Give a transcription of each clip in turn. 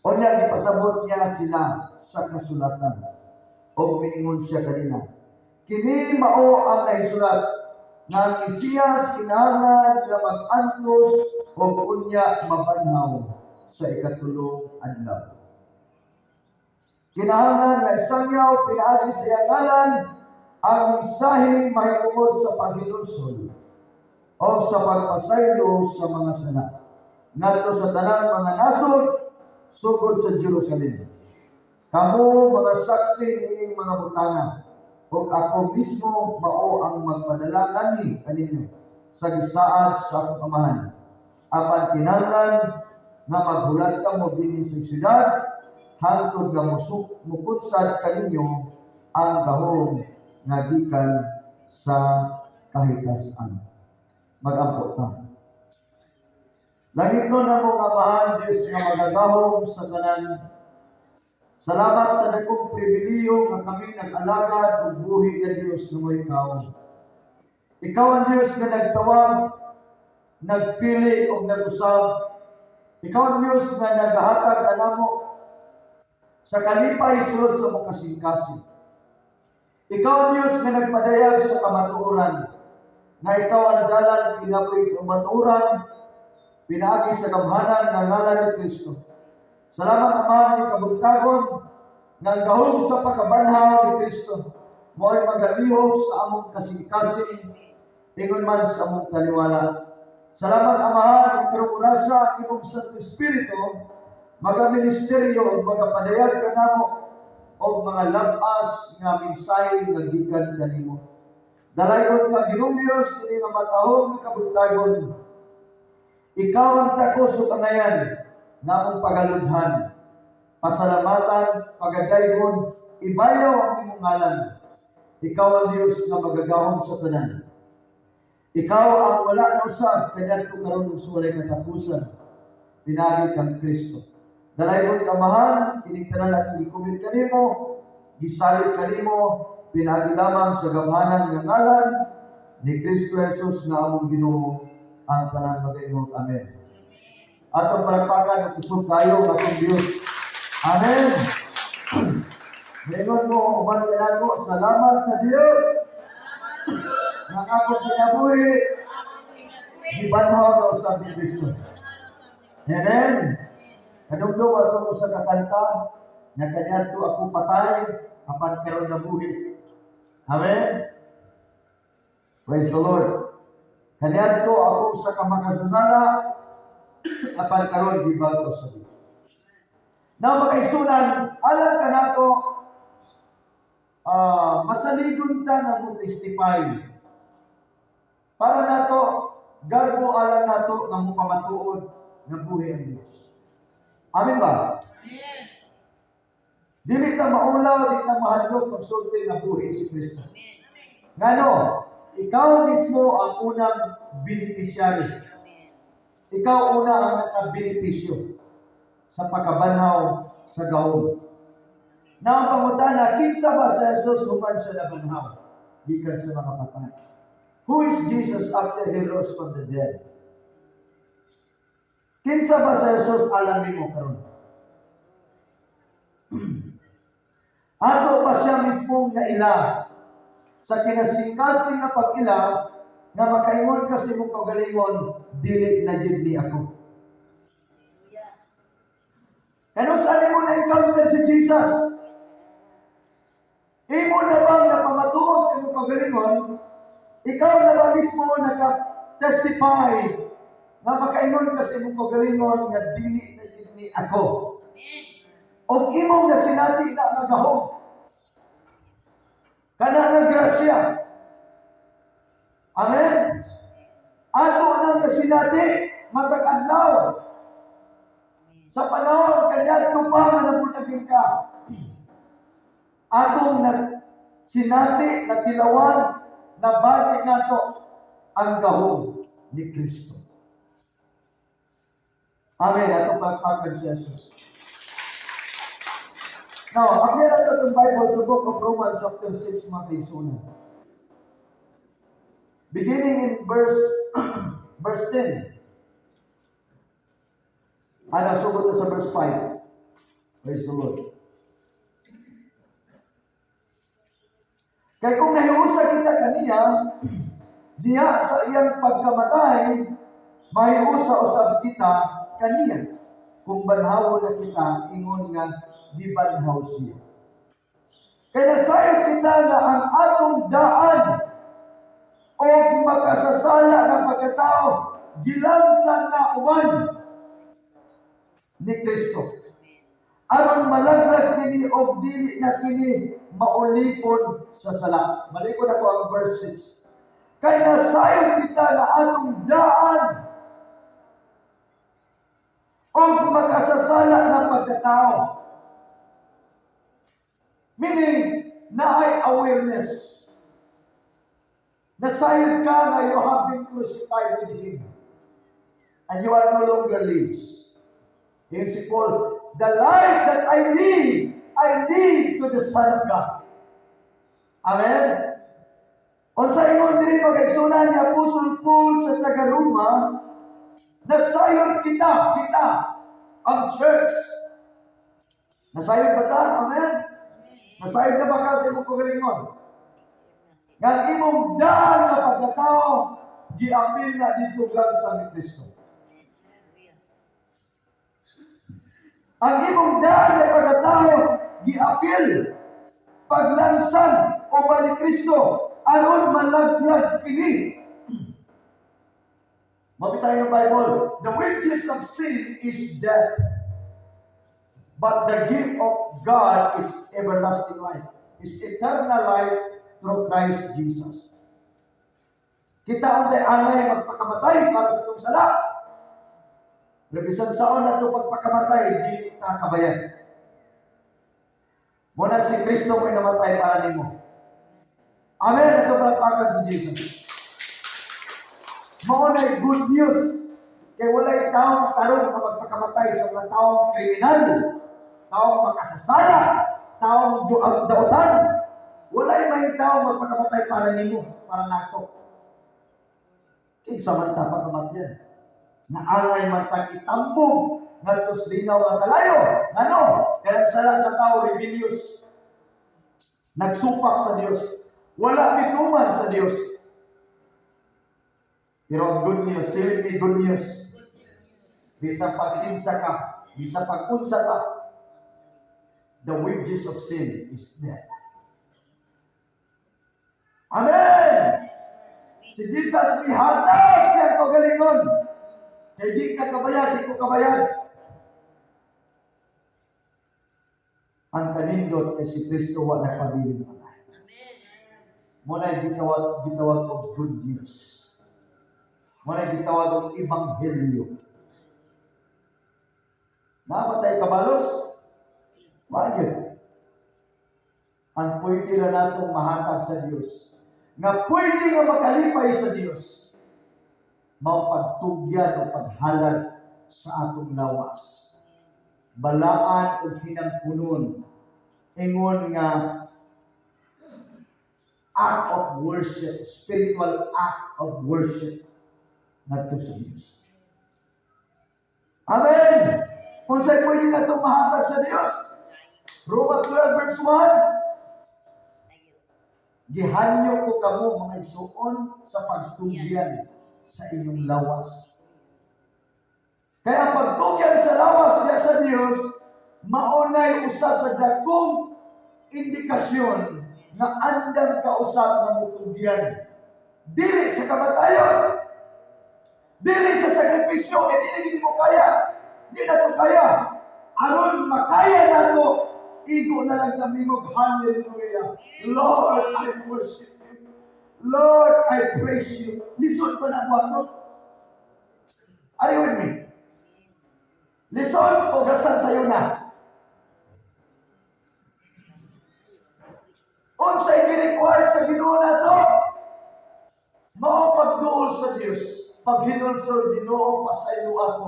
Unya gipasabot niya sila sa kasulatan. O miingon siya kanila, "Kini mao ang nahisulat nga ang Mesiyas kinahanglan nga mag-antos ug unya mabanhaw sa ikatulong adlaw. Kinahanglan nga isangyaw pinaagi sa iyang ngalan ang mensahe mahitungod sa paghinulsol o sa pagpasaylo sa mga sala ngadto sa tanang mga nasod, sugod sa Jerusalem. Kamo mga saksi niining mga butanga, ug ako mismo mao ang magpadala nganhi kaninyo sa gisaad sa akong Amahan. Apan kinahanglan nga maghulat kamo dinhi sa syudad hangtod nga mukunsad kaninyo ang gahom nga gikan sa kahitasan." Magampo ta. Langitnon namong Amahan, Diyos nga magagahom sa tanan. Salamat sa dakong pribilehiyo nga kami nag-alagad ug buhi nga Dios nga ikaw. Ikaw ang Dios nga nagtawag, nagpili ug nag-usab. Ikaw ang Dios nga nagahatag kanamo sa kalipay sulod sa among kasing-kasing. Ikaw ang Dios nga nagpadayag sa kamatuoran, nga ikaw ang dalan, kinabuhi, kamatuoran, pinaagi sa gamhanan nga ngalan ni Kristo. Salamat, Ama, ining kabuntagon nga ang gahom sa pagkabanhaw ni Kristo mo'y magalihok sa among kasing-kasing ingon man sa among taliwala. Salamat, Amahan, karong orasa ang imong Santo Espiritu magaministeryo ug magapadayag kanamo og mga labas nga mensahe nga gikan kanimo. Dalaygon ka, Ginoong Dios, ini nga matahom nga kabuntagon. Ikaw ang takos ug angayan nga among pagaludhan. Pasalamatan, pagadaygon, ibayaw ang imong ngalan. Ikaw ang Dios nga magagahom sa tanan. Ikaw ang wala na usab kaniadto, karon ug sa walay katapusan. Pinaagi kang Kristo. Dalaygon ka, Amahan, kining tanan at gikumit kanimo, gisalig kanimo, pinaagi lamang sa gamhanan nga ngalan ni Kristo Jesus nga among Ginoo, ang tanan magaingon, "Amen." Atong palakpakan ang kusog kayo ng atong Diyos. Amen. Ingon mo, uban kanako, "Salamat sa Diyos. Nga akong kinabuhi, gibanhaw na usab ni Kristo." Amen. Kadumdum ato usa ka kanta nga "Kaniadto ako patay apan karon nabuhi." Amen. Praise the Lord. Kaniadto ako usa ka makasasala apan karon gibag-o sa Dios. Now, mga kaigsunan, alang kanato, masaligon ta nga mo testify. Para nato, garbo alang nato nga mo pamatuod nga buhi ang Dios. Amen ba? Amen. Dili ta maulaw, dili ta mahadlok pagsulti nga buhi si Kristo. Amen. Ngano, ikaw mismo ang unang beneficiary. Amen. Ikaw una ang nakabenepisyo sa pagkabanhaw sa gahom. Na ang pangutana, kinsa ba si Jesus human siya nabanhaw gikan sa mga patay? Who is Jesus after He rose from the dead? Kinsa ba si Jesus alang nimo karon? Ato ba siya mismong naila sa kinasing-kasing nga pag-ila nga makaingon ka sa imong kaugalingon, "Dili na jud ni ako"? Kanus-a nimo na encounter si Jesus? Imo na bang napamatuod sa imong kaugalingon? Ikaw na ba mismo naka-testify nga makaingon ka sa imong kaugalingon nga, "Dili na jud ni ako"? Amen. O imong nasinati na nga gahom? Kana nga grasya. Amen? Ato nang nasinati matag adlaw. Sa panahon kaniadto pa nga nabunagin ka, atong nagsinati, natilawan, nabati nato ang gahom ni Kristo. Amen. Atong palakpakan si Jesus. Now, aplihan nato itong Bible sa Book of Romans chapter 6, mga kaigsunan. Beginning in verse 10. Ano, sugod na sa verse 5. Praise the Lord. Kay kung nahiusa kita kaniya, diha sa iyang pagkamatay, mahiusa usab kita kaniya. Kung banhawo na kita, ingon nga gibanhaw siya. Kay nasayod kita nga ang atong daan o makasasala nga pagkatao, gilangsan na uban ni Kristo, aron malaglag kini og dili na kini maulipon sa sala. Balikon ako ang verse 6. Kay nasayod kita nga atong daan og makasasala nga pagkatao. Meaning, naay awareness. Nasayod ka nga you have been crucified with Him. And you are no longer lives. Yun si Paul, "The life that I live to the Son of God." Amen? Unsa ingon diri, mga kaigsuonan, ni Apostol Paul sa taga-Roma, nasayod kita, kita, ang church. Nasayod ba ta? Amen? Nasayod na ba ka sa imong kagalingon? Nga ang imong daan nga pagkatao, giapil na didto sa ni Kristo. Ang imong daan nga pagkatao, giapil, paglangsan o ni Kristo, aron malaglag kini. Mabasa tayo ng Bible. "The wages of sin is death. But the gift of God is everlasting life." Is eternal life through Christ Jesus. Kita untay angay magpakamatay para sa atong sala. Pero bisan unsaon nato pagpakamatay, dili ta kabayad. Mao na si Kristo mo'y namatay para nimo. Amen. Ato palakpakan si Jesus. Mao na good news. Kay walay taong tarong na magpakamatay sa mga taong kriminal, taong makasasala, taong dautan. Walay may tao magpakamatay para nimo, para nato. Kinsa man ta pakamatyan? Naangay man tang itambog ngadto sa linaw nga kalayo. Ngano? Kay ang sala sa tao rebellious. Nagsupak sa Dios. Wala mituman sa Dios. Pero ang good news, say me, good news. Bisan pag-insa ka, bisan pag-unsa ka, the wages of sin is death. Amen! Si Jesus mihatag siyang kaugalingon. Kay di ka kabayad, di ko kabayad. Ang kanindot kay si Kristo wa nagpabiling patay. Mao na gitawag og good news. Mao na gitawag og ebanghelyo. Naa ba tay kabalos? Wa gyud. Ang pwede na natong mahatag sa Dios, nga pwede nga makalipay sa Dios, mao pagtugyan o paghalad sa atong lawas, balaan ug hinampunon, ingon nga act of worship, spiritual act of worship ngadto sa Dios. Amen! Unsay pwede natong mahatag sa Dios? Roma 12 verse 1. Gihanyo ko kamo, mga igsuon, sa pagtugyan sa inyong lawas. Kaya ang pagtugyan sa lawas niya sa Dios, maunay usa sa dakong indikasyon nga andam ka usab nga mutugyan. Dili sa kamatayon. Dili sa sakripisyo, kay dili gid mo kaya. Di na to kaya. Aron makaya nato, igo na lang kamingog, "Hallelujah. Lord, I worship you. Lord, I praise you." Lisod pa na ako. Are you with me? Lisod o gasan sayo na? Unsay gi-require sa Ginoo nato? Mao pagduol sa Dios. Paghinulsol, "Ginoo, pasaylo ako.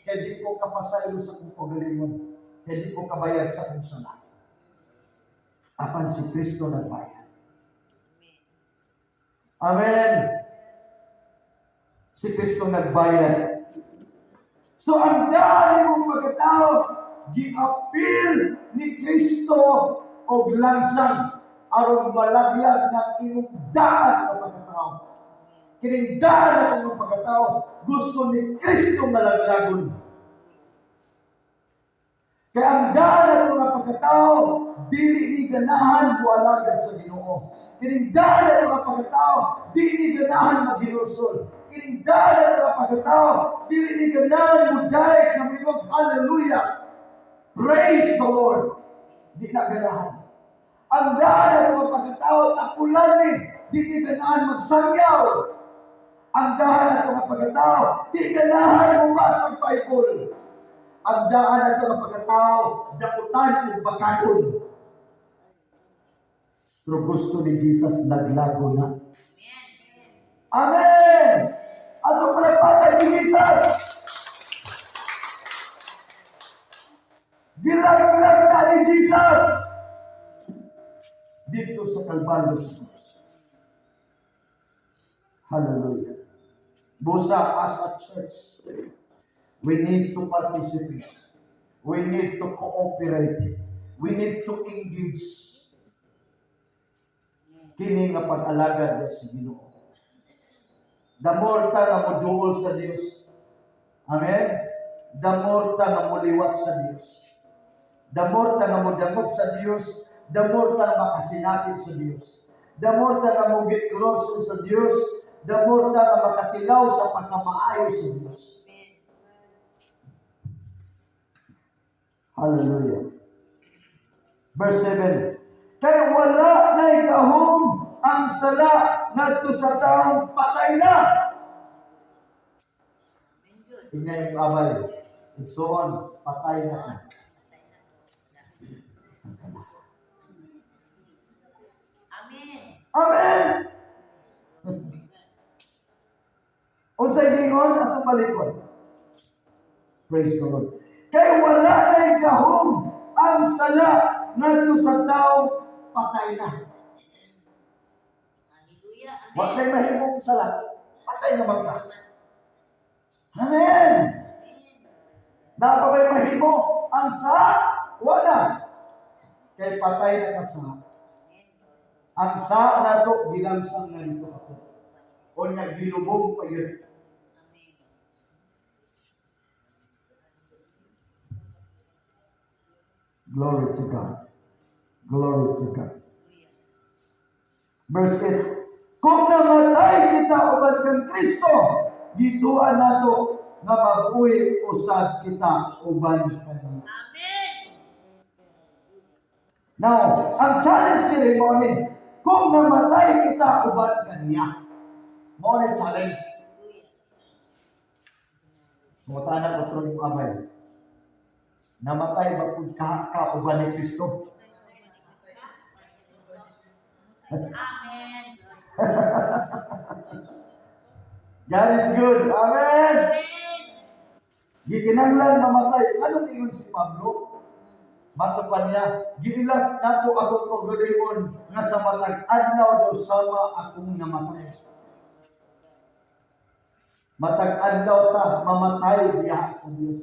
Kay di ko kapasaylo sa akong kaugalingon. Kay di ko kabayad sa akong sala." Apan si Kristo nagbayad. Amen. Si Kristo nagbayad. So ang daan mong pagkatao, Giapil ni Kristo og langsang aron malaglag ng imong daan nga pagkatao. Kining daan nga pagkatao, gusto ni Kristo malaglagon. Kaya ang daan na mga pagkatao, dili ni ganahan mualagad sa Ginoo. Kining daan na mga pagkatao, dili ni ganahan maghinulsol. Kining daan na mga pagkatao, dili ni ganahan mudaig nga moingon, "Hallelujah. Praise the Lord." Di na ganahan. Ang daan na mga pagkatao, tapulan ni, di ni ganahan magsangyaw. Ang daan na mga pagkatao, di ganahan mubasa sa Bible. Ang daan na mga pagkatao, dakutan ug bakagon. Pero gusto ni Jesus laglago na. Amen! Ato palakpakan si Jesus! Gilaglag na ni Jesus dito sa Kalbaryo sa krus. Hallelujah. Busa, as a church, we need to participate. We need to cooperate. We need to engage. Kini nga pag-alagad sa Ginoo. The more ta nga moduol sa Dios. Amen? The more ta nga moliwat sa Dios. The more ta nga modangop sa Dios, the more ta nga makasinati sa Dios. The more ta nga mo get closer sa Dios, the more ta nga makatilaw sa pagkamaayo sa Dios. Hallelujah. Verse 7. Kay wala na'y gahom ang sala ngadto sa taong patay na. Tingnan yung abay. Igsoon, patay na ka sa sala. Amen. Amen! Unsay gingon atong balikon? Praise the Lord. Kay wala na'y gahom ang sala ngadto sa taong patay na. Hallelujah. Amen. Wa na'y mahimong sala. Patay na man ka. Amen! Amen. Naa pa ba'y mahimo ang sa? Wala. Kay patay na ka sa. Ang sa nato gilangsang na nito ako. O nya gilubong pa yun. Amen. Glory to God. Glory to God. Verse 8. Kung namatay kita uban kang Kristo, gituan nato nga mabuhi usab kita uban kaniya. Amen. Now, ang challenge ni mao ni, kung namatay kita uban kaniya. Mao ni challenge. Mutana ko tron yung amay. Namatay ba pud ka uban ni Kristo? Amen. God is good. Amen. Amen. Gikinahanglan mamatay. Anong ingon si Pablo? Mato pa niya, giilag nato akong kaugalingon nga sa matag adlaw daw sama akong namatay. Matag adlaw ta mamatay diha sa Dios.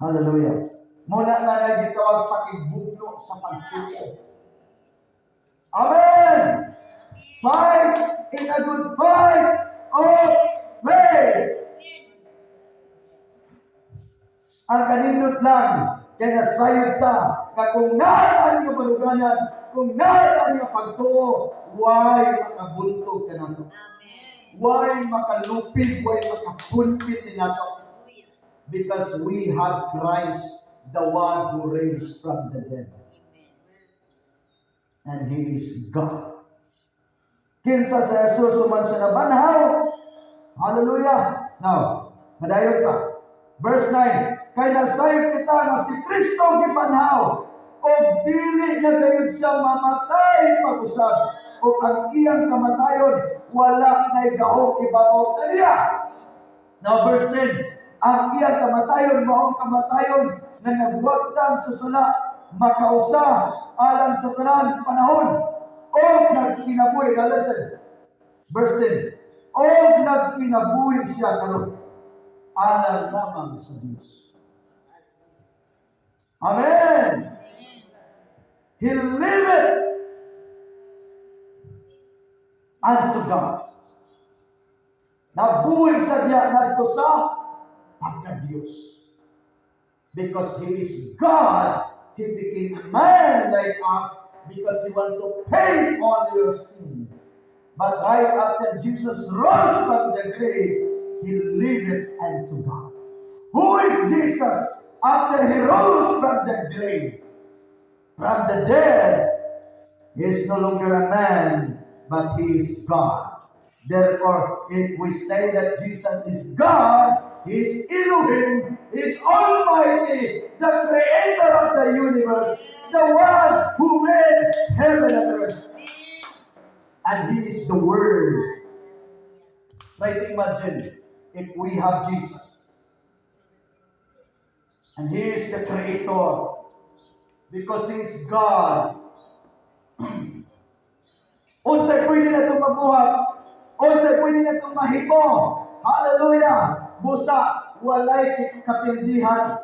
Hallelujah. Muna nga na gitawag pakigbugno sa pagtuo. Amen! Fight in a good fight of faith. Ang kanindot lang, kay nasayod ta, nga kung naa ani nga baluganan, kung naa ani nga pagtuo, way makabuntog ka nato. Amen. Way makalupig, way makapunpit ni nato. Because we have Christ, the one who raised from the dead. And He is God. Kinsa sa Jesus human siya nabanhaw. Hallelujah. Now, madayon ta. Verse 9, kay nasayod kita nga si Kristo gibanhaw og dili na gayud siya mamatay pag-usab ug ang iyang kamatayon wala nay gahom ibabaw kaniya. Now verse 10, ang iyang kamatayon maong kamatayon nga nagwagtang sa sala makausa alang sa tanan panahon og nagkinabuhi. Now listen. Verse 10, og nagkinabuhi siya karon. Alang lamang sa Diyos. Amen! He lived unto God. Nabuhi sa diya ngadto sa pagka-Diyos. Because He is God, He became a man like us because He want to pay all your sin. But right after Jesus rose from the grave, He lived unto God. Who is Jesus after He rose from the grave? From the dead, He is no longer a man, but He is God. Therefore, if we say that Jesus is God, He is Elohim, He is Almighty, the creator of the universe, the one who made heaven and earth. And He is the Word. Try to imagine if we have Jesus. And He is the creator. Because He is God. Unsay pwede na itong mabuhat? Unsay pwede na itong mahimo? Hallelujah! Busa, walay kapindihan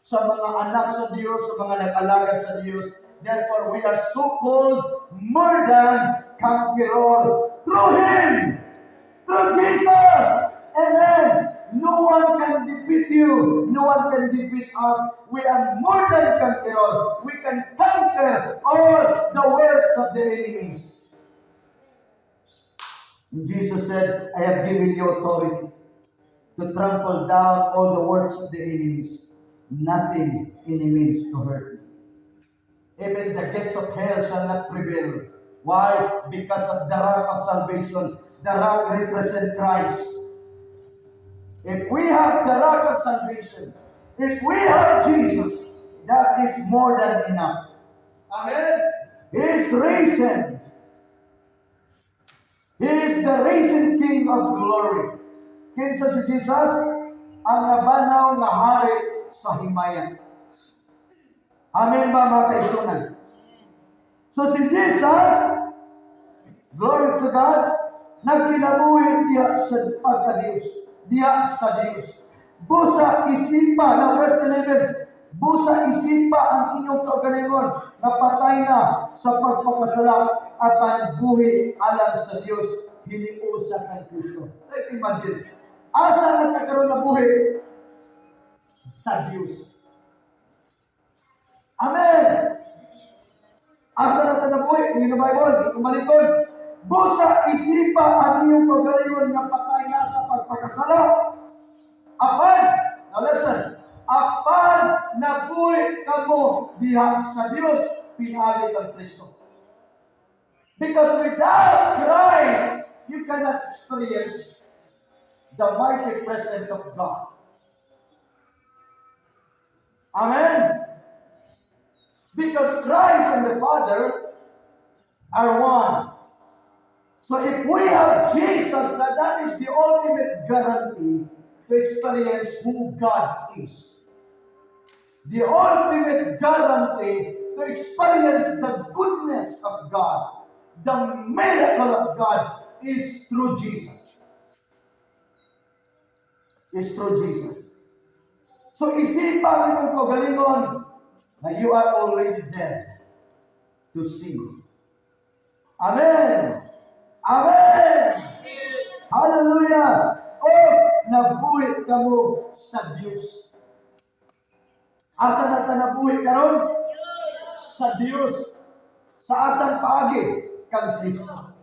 sa mga anak sa Diyos, sa mga nag-alagad sa Diyos. Therefore, we are so-called more than conqueror through Him! Through Jesus! Amen! No one can defeat you. No one can defeat us. We are more than conqueror. We can conquer all the works of the enemies. And Jesus said, "I have given you authority to trample down all the works of the enemies. Nothing any means to hurt you. Even the gates of hell shall not prevail." Why? Because of the rock of salvation. The rock represents Christ. If we have the rock of salvation, if we have Jesus, that is more than enough. Amen? He is risen. He is the risen King of glory. Kinsa si Jesus? Ang nabanaw nga hari sa himaya. Amen ba, mga kaigsuonan? So si Jesus, glory to God, nagkinabuhi diya sa pagka-Diyos, diya sa Diyos. Busa isipa, na verse 11, busa isipa ang inyong kaugalingon na patay na sa pagpapasala apan buhi alang sa Dios hiniusa kang Kristo. Let's imagine. Asa na karon na buhi? Sa Dios. Amen. Asa na ta nabuhi? Ingon ang Bible, kung balikon. Busa isipa ang inyong kaugalingon nga patay na sa pagpakasala. Apan, now listen, apan nabuhi kamo diha sa Dios pinaagi kang Kristo. Because without Christ, you cannot experience the mighty presence of God. Amen. Because Christ and the Father are one. So if we have Jesus, now that is the ultimate guarantee to experience who God is. The ultimate guarantee to experience the goodness of God, the miracle of God is through Jesus. Is through Jesus. So isipa imong kaugalingon na you are already dead to sin. Amen. Amen. Hallelujah. Oh, nabuhi kamo sa Dios. Asa na ta nabuhi karon? Sa Dios. Sa asang paagi? Kang Kristo.